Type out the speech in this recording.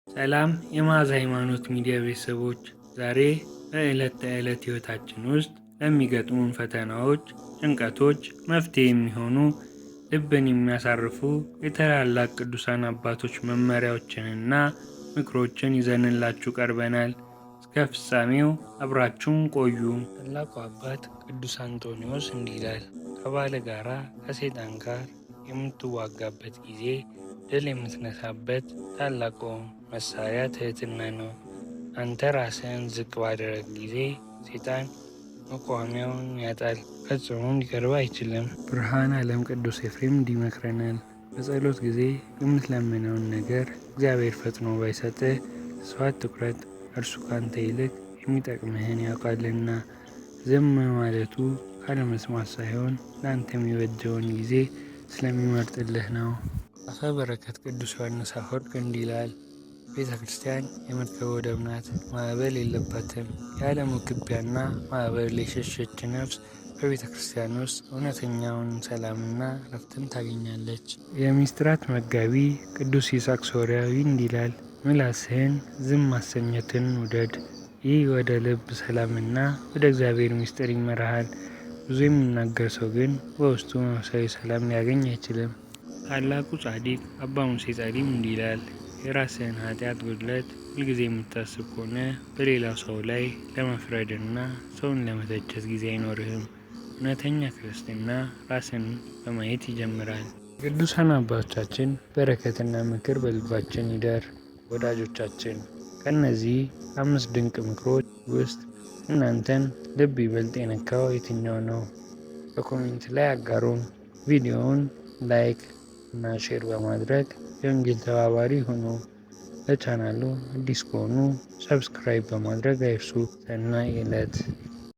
ሰላም የመዓዛ ሃይማኖት ሚዲያ ቤተሰቦች፣ ዛሬ በዕለት ተዕለት ሕይወታችን ውስጥ ለሚገጥሙን ፈተናዎች፣ ጭንቀቶች መፍትሄ የሚሆኑ፣ ልብን የሚያሳርፉ የታላላቅ ቅዱሳን አባቶች መመሪያዎችንና ምክሮችን ይዘንላችሁ ቀርበናል። እስከ ፍጻሜው አብራችሁን ቆዩ። ታላቁ አባት ቅዱስ አንጦንዮስ እንዲህ ይላል፣ ከባለ ጋራ ከሰይጣን ጋር የምትዋጋበት ጊዜ ድል የምትነሳበት ታላቁ መሳሪያ ትህትና ነው። አንተ ራስህን ዝቅ ባደረግ ጊዜ ሰይጣን መቋሚያውን ያጣል፣ ፈጽሞም ሊቀርብ አይችልም። ብርሃን ዓለም ቅዱስ ኤፍሬም እንዲህ ይመክረናል። በጸሎት ጊዜ የምትለምነውን ነገር እግዚአብሔር ፈጥኖ ባይሰጥህ ተስፋ አትቁረጥ፣ እርሱ ካንተ ይልቅ የሚጠቅምህን ያውቃልና። ዝም ማለቱ ካለመስማት ሳይሆን ለአንተ የሚበጀውን ጊዜ ስለሚመርጥልህ ነው። አፈ በረከት ቅዱስ ዮሐንስ አፈወርቅ እንዲህ ይላል፣ ቤተ ክርስቲያን የመርከብ ወደብ ናት፣ ማዕበል የለባትም። የዓለሙ ትቢያና ማዕበል የሸሸች ነፍስ በቤተ ክርስቲያን ውስጥ እውነተኛውን ሰላምና ረፍትን ታገኛለች። የሚስጥራት መጋቢ ቅዱስ ይስሐቅ ሶርያዊ እንዲህ ይላል፣ ምላስህን ዝም ማሰኘትን ውደድ፣ ይህ ወደ ልብ ሰላምና ወደ እግዚአብሔር ምስጢር ይመራሃል። ብዙ የሚናገር ሰው ግን በውስጡ መንፈሳዊ ሰላም ሊያገኝ አይችልም። ታላቁ ጻድቅ አባ ሙሴ ጸሊም እንዲህ ይላል፣ የራስህን ኃጢአት ጉድለት ሁልጊዜ የምታስብ ከሆነ በሌላው ሰው ላይ ለመፍረድና ሰውን ለመተቸት ጊዜ አይኖርህም። እውነተኛ ክርስትና ራስን በማየት ይጀምራል። የቅዱሳን አባቶቻችን በረከትና ምክር በልባችን ይደር። ወዳጆቻችን፣ ከእነዚህ አምስት ድንቅ ምክሮች ውስጥ እናንተን ልብ ይበልጥ የነካው የትኛው ነው? በ comment ላይ አጋሩን። ቪዲዮውን like እና share በማድረግ የወንጌል ተባባሪ ሁኑ። ለቻናሉ አዲስ ከሆኑ subscribe በማድረግ አይርሱ። ሰናይ ዕለት።